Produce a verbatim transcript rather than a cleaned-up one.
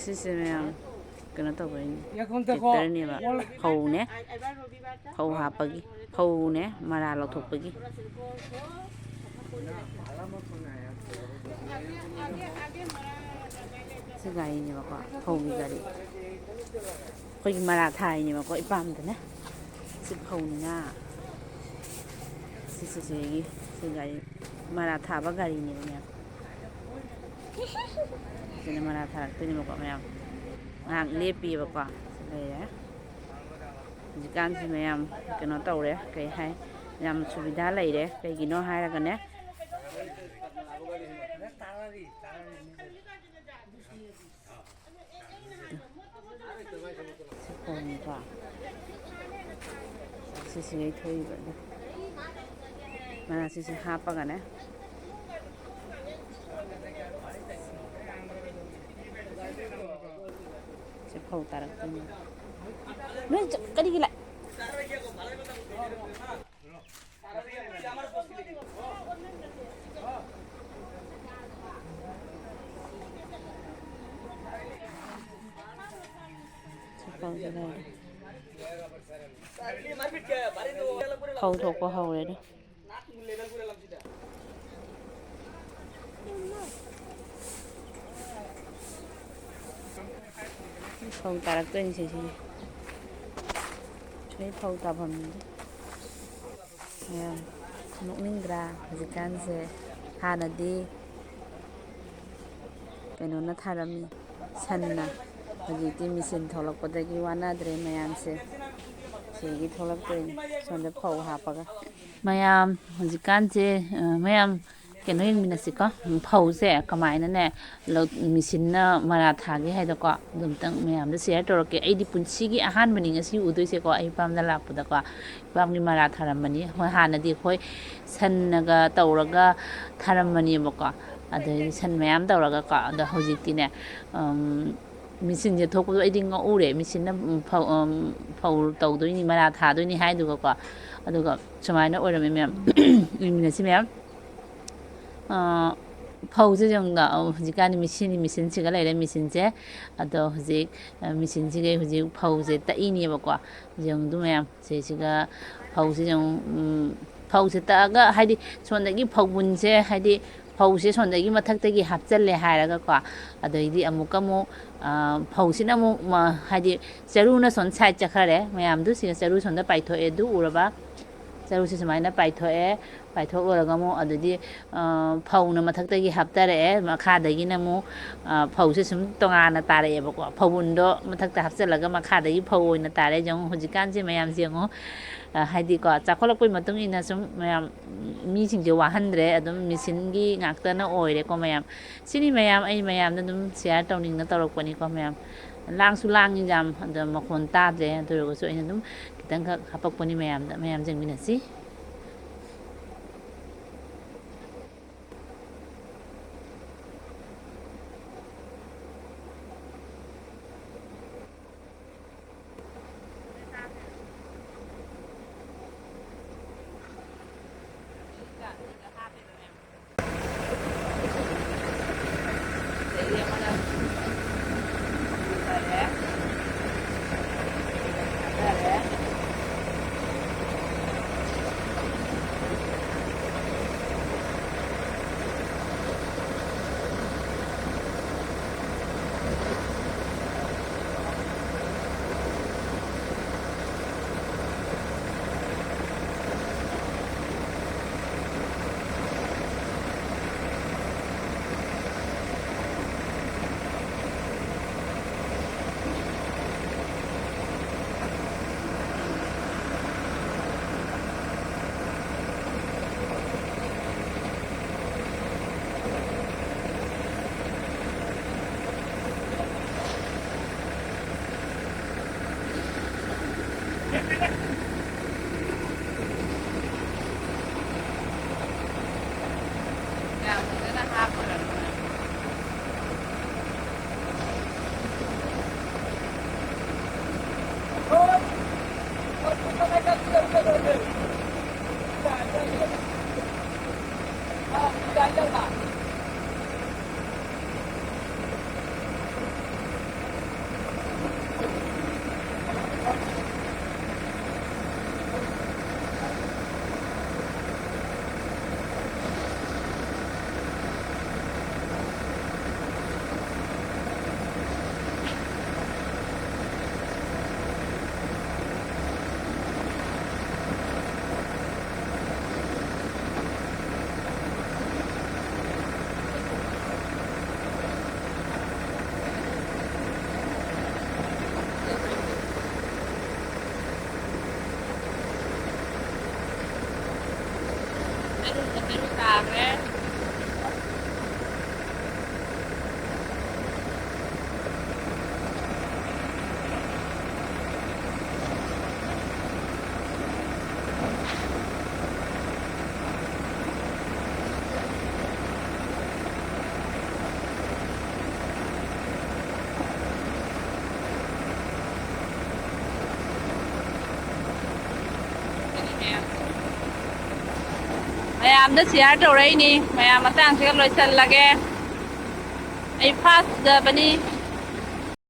ꯁꯤꯁꯦ ꯃꯌꯥꯝ ꯀꯩꯅꯣ ꯇꯧꯕꯩꯅꯦ, ꯇ꯭ꯔꯦꯛꯇꯔꯅꯦꯕ꯫ ꯐꯧꯅꯦ, ꯐꯧ ꯍꯥꯞꯄꯒꯤ, ꯐꯧꯅꯦ, ꯃꯔꯥ ꯂꯧꯊꯣꯛꯄꯒꯤ꯫ ꯁꯤ ꯒꯥꯔꯤꯅꯦꯕꯀꯣ, ꯐꯧꯒꯤ ꯒꯥꯔꯤ꯫ ꯑꯩꯈꯣꯏꯒꯤ ꯃꯔꯥ ꯊꯥꯏꯅꯦꯕꯀꯣ ꯏꯄꯥꯝꯗꯅ꯫ ꯁꯤ ꯐꯧꯅꯤꯅ꯫ ꯁꯤ, ꯁꯤ, ꯁꯤꯒꯤ, ꯁꯤ ꯒꯥꯔꯤ, ꯃꯔꯥ ꯊꯥꯕ ꯒꯥꯔꯤꯅꯦꯕ ꯃꯌꯥꯝ꯫ ꯁꯤꯅ ꯃꯔꯥ ꯊꯥꯔꯛꯇꯣꯏꯅꯦꯕꯀꯣ ꯃꯌꯥꯝ꯫ ꯉꯥꯏꯍꯥꯛ ꯂꯦꯞꯄꯤꯕꯀꯣ꯫ ꯁꯤ ꯂꯩꯔꯦ꯫ ꯍꯧꯖꯤꯛꯀꯥꯟꯁꯤ ꯃꯌꯥꯝ ꯀꯩꯅꯣ ꯇꯧꯔꯦ, ꯀꯩ ꯍꯥꯏ, ꯌꯥꯝ ꯁꯨꯕꯤꯙꯥ ꯂꯩꯔꯦ꯫ ꯀꯩꯒꯤꯅꯣ ꯍꯥꯏꯔꯒꯅꯦ, ꯁꯤ ꯐꯧꯅꯤꯀꯣ꯫ ꯁꯤꯁꯤꯒꯩ ꯊꯣꯛꯏꯕ ꯑꯗꯨ꯫ ꯃꯅꯥ ꯁꯤꯁꯦ ꯍꯥꯞꯄꯒꯅꯦ꯫ ꯁꯤ ꯐꯧ ꯇꯥꯔꯛꯇꯣꯏꯅꯦ꯫ ꯅꯣꯏ ꯆ-, ꯀꯔꯤꯒꯤ ꯂꯥꯏ-, ꯐꯧ ꯊꯣꯛꯄ ꯍꯧꯔꯦꯅꯦ꯫ ꯐꯧ ꯇꯥꯔꯛꯇꯣꯏꯅꯤ ꯁꯤꯁꯤꯅ꯫ ꯁꯤꯗꯩ ꯐꯧ ꯇꯥꯐꯝꯅꯤ꯫ ꯃꯌꯥꯝ ꯅꯣꯛꯅꯤꯡꯗ꯭ꯔꯥ? ꯍꯧꯖꯤꯛꯀꯥꯟꯁꯦ, ꯍꯥꯟꯅꯗꯤ ꯀꯩꯅꯣꯅ ꯊꯥꯔꯝꯃꯤ, ꯁꯟꯅ꯫ ꯍꯧꯖꯤꯛꯇꯤ ꯃꯦꯆꯤꯟ ꯊꯣꯛꯂꯛꯄꯗꯒꯤ ꯋꯥꯅꯗ꯭ꯔꯦ ꯃꯌꯥꯝꯁꯦ꯫ ꯁꯤꯒꯤ ꯊꯣꯛꯂꯛꯇꯣꯏꯅꯤ, ꯁꯣꯝꯗ ꯐꯧ ꯍꯥꯞꯄꯒ꯫ ꯃꯌꯥꯝ ꯍꯧꯖꯤꯛꯀꯥꯟꯁꯦ, ꯑ, ꯃꯌꯥꯝ ꯀꯩꯅꯣ ꯌꯦꯡꯃꯤꯟꯅꯁꯤꯀꯣ꯫ ꯐꯧꯁꯦ ꯀꯃꯥꯏꯅꯅꯦ ꯂꯧ-, ꯃꯦꯆꯤꯟꯅ ꯃꯔꯥ ꯊꯥꯒꯦ ꯍꯥꯏꯗꯣꯀꯣ꯫ ꯑꯗꯨ ꯑꯝꯇꯪ ꯃꯌꯥꯝꯗ share ꯇꯧꯔꯛꯀꯦ꯫ ꯑꯩꯗꯤ ꯄꯨꯟꯁꯤꯒꯤ ꯑꯍꯥꯟꯕꯅꯤ ꯉꯁꯤ ꯎꯗꯣꯏꯁꯦꯀꯣ, ꯑꯩ ꯏꯄꯥꯝꯗ ꯂꯥꯛꯄꯗꯀꯣ꯫ ꯏꯄꯥꯝꯒꯤ ꯃꯔꯥ ꯊꯥꯔꯝꯕꯅꯤ꯫ ꯍꯣꯏ, ꯍꯥꯟꯅꯗꯤ ꯑꯩꯈꯣꯏ ꯁꯟꯅꯒ ꯇꯧꯔꯒ ꯊꯥꯔꯝꯕꯅꯦꯕꯀꯣ꯫ ꯑꯗꯩꯗꯤ ꯁꯟ ꯃꯌꯥꯝ ꯇꯧꯔꯒꯀꯣ꯫ ꯑꯗꯣ ꯍꯧꯖꯤꯛꯇꯤꯅꯦ, ꯎꯝ, ꯃꯦꯆꯤꯟꯁꯦ ꯊꯣꯛꯄꯗꯣ ꯑꯩꯗꯤ ꯉꯛꯎꯔꯦ꯫ ꯃꯦꯆꯤꯟꯅ, ꯎꯝ, ꯐꯧ, ꯎꯝ, ꯐꯧ ꯇꯧꯗꯣꯏꯅꯤ, ꯃꯔꯥ ꯊꯥꯗꯣꯏꯅꯤ ꯍꯥꯏꯗꯨꯒꯀꯣ꯫ ꯑꯗꯨꯒ ꯁꯨꯃꯥꯏꯅ ꯑꯣꯏꯔꯝꯃꯦ ꯃꯌꯥꯝ꯫ ꯌꯦꯡꯃꯤꯟꯅꯁꯤ ꯃꯌꯥꯝ꯫ ꯑ, ꯐꯧꯁꯦ ꯌꯦꯡꯉꯨꯗ, ꯑ, ꯍꯧꯖꯤꯛꯀꯥꯟꯗꯤ ꯃꯤꯁꯤꯟ, ꯃꯤꯁꯤꯟꯁꯤꯒ ꯂꯩꯔꯦ, ꯃꯤꯁꯤꯟꯁꯦ꯫ ꯑꯗꯣ ꯍꯧꯖꯤꯛ, ꯑ, ꯃꯤꯁꯤꯟꯁꯤꯒ ꯍꯧꯖꯤꯛ ꯐꯧꯁꯦ ꯇꯛꯏꯅꯦꯕꯀꯣ꯫ ꯌꯦꯡꯉꯨꯗꯨ ꯃꯌꯥꯝ, ꯁꯤꯁꯤꯒ ꯐꯧꯁꯦ ꯌꯦꯡꯉꯨ, ꯎꯝ, ꯐꯧꯁꯦ ꯇꯛꯑꯒ, ꯍꯥꯏꯗꯤ ꯁꯣꯝꯗꯒꯤ ꯐꯧꯕꯨꯟꯁꯦ, ꯍꯥꯏꯗꯤ ꯐꯧꯁꯦ ꯁꯣꯝꯗꯒꯤ ꯃꯊꯛꯇꯒꯤ ꯍꯥꯞꯆꯜꯂꯦ ꯍꯥꯏꯔꯒꯀꯣ꯫ ꯑꯗꯩꯗꯤ ꯑꯃꯨꯛꯀ ꯑꯃꯨꯛ, ꯑ, ꯐꯧꯁꯤꯅ ꯑꯃꯨꯛ ꯃ-, ꯍꯥꯏꯗꯤ ꯆꯔꯨꯅ ꯁꯣꯝ side ꯆꯠꯈ꯭ꯔꯦ꯫ ꯃꯌꯥꯝꯗꯨ ꯁꯤꯒ ꯆꯔꯨ ꯁꯣꯝꯗ ꯄꯥꯏꯊꯣꯛꯑꯦ, ꯑꯗꯨ ꯎꯔꯕ? ꯆꯔꯨꯁꯤ ꯁꯨꯃꯥꯏꯅ ꯄꯥꯏꯊꯣꯛꯑꯦ꯫ ꯄꯥꯏꯊꯣꯛ ꯂꯣꯏꯔꯒ ꯑꯃꯨꯛ ꯑꯗꯨꯗꯤ, ꯑ, ꯐꯧꯅ ꯃꯊꯛꯇꯒꯤ ꯍꯥꯞꯊꯔꯛꯑꯦ, ꯃꯈꯥꯗꯒꯤꯅ ꯑꯃꯨꯛ, ꯑ, ꯐꯧꯁꯦ ꯁꯨꯝ ꯇꯣꯉꯥꯟꯅ ꯇꯥꯔꯛꯑꯦꯕꯀꯣ꯫ ꯐꯧꯕꯨꯟꯗꯣ ꯃꯊꯛꯇ ꯍꯥꯞꯆꯤꯜꯂꯒ ꯃꯈꯥꯗꯒꯤ ꯐꯧ ꯑꯣꯏꯅ ꯇꯥꯔꯦ꯫ ꯌꯦꯡꯉꯨ ꯍꯧꯖꯤꯛꯀꯥꯟꯁꯦ ꯃꯌꯥꯝꯁꯦ ꯌꯦꯡꯉꯨ꯫ ꯑ, ꯍꯥꯏꯗꯤꯀꯣ, ꯆꯥꯎꯈꯠꯂꯛꯄꯒꯤ ꯃꯇꯨꯡ ꯏꯟꯅ ꯁꯨꯝ ꯃꯌꯥꯝ, ꯃꯤꯁꯤꯡꯁꯦ ꯋꯥꯍꯟꯗ꯭ꯔꯦ, ꯑꯗꯨꯝ ꯃꯦꯆꯤꯟꯒꯤ ꯉꯥꯛꯇꯅ ꯑꯣꯏꯔꯦꯀꯣ ꯃꯌꯥꯝ꯫ ꯁꯤꯅꯤ ꯃꯌꯥꯝ, ꯑꯩ ꯃꯌꯥꯝꯗ ꯑꯗꯨꯝ share ꯇꯧꯅꯤꯡꯅ ꯇꯧꯔꯛꯄꯅꯤꯀꯣ ꯃꯌꯥꯝ꯫ ꯂꯥꯡꯁꯨ ꯂꯥꯡꯉꯤ ꯌꯥꯝ, ꯑꯗꯣ ꯃꯈꯣꯟ ꯇꯥꯗ꯭ꯔꯦ꯫ ꯑꯗꯨ ꯑꯣꯏꯔꯒꯁꯨ ꯑꯩꯅ ꯑꯗꯨꯝ ꯈꯤꯇꯪꯈꯛ ꯍꯥꯄꯛꯄꯅꯤ ꯃꯌꯥꯝꯗ, ꯃꯌꯥꯝ ꯌꯦꯡꯃꯤꯟꯅꯁꯤ꯫ ꯇꯔꯨꯛ ꯇꯥꯈ꯭ꯔꯦ꯫ ꯃꯌꯥꯝꯗ share ꯇꯧꯔꯛꯏꯅꯤ꯫ ꯃꯌꯥꯝ ꯃꯇꯥꯡꯁꯤꯒ ꯂꯣꯏꯁꯤꯜꯂꯒꯦ꯫ ꯑꯩ fast ꯐꯖꯕꯅꯤ꯫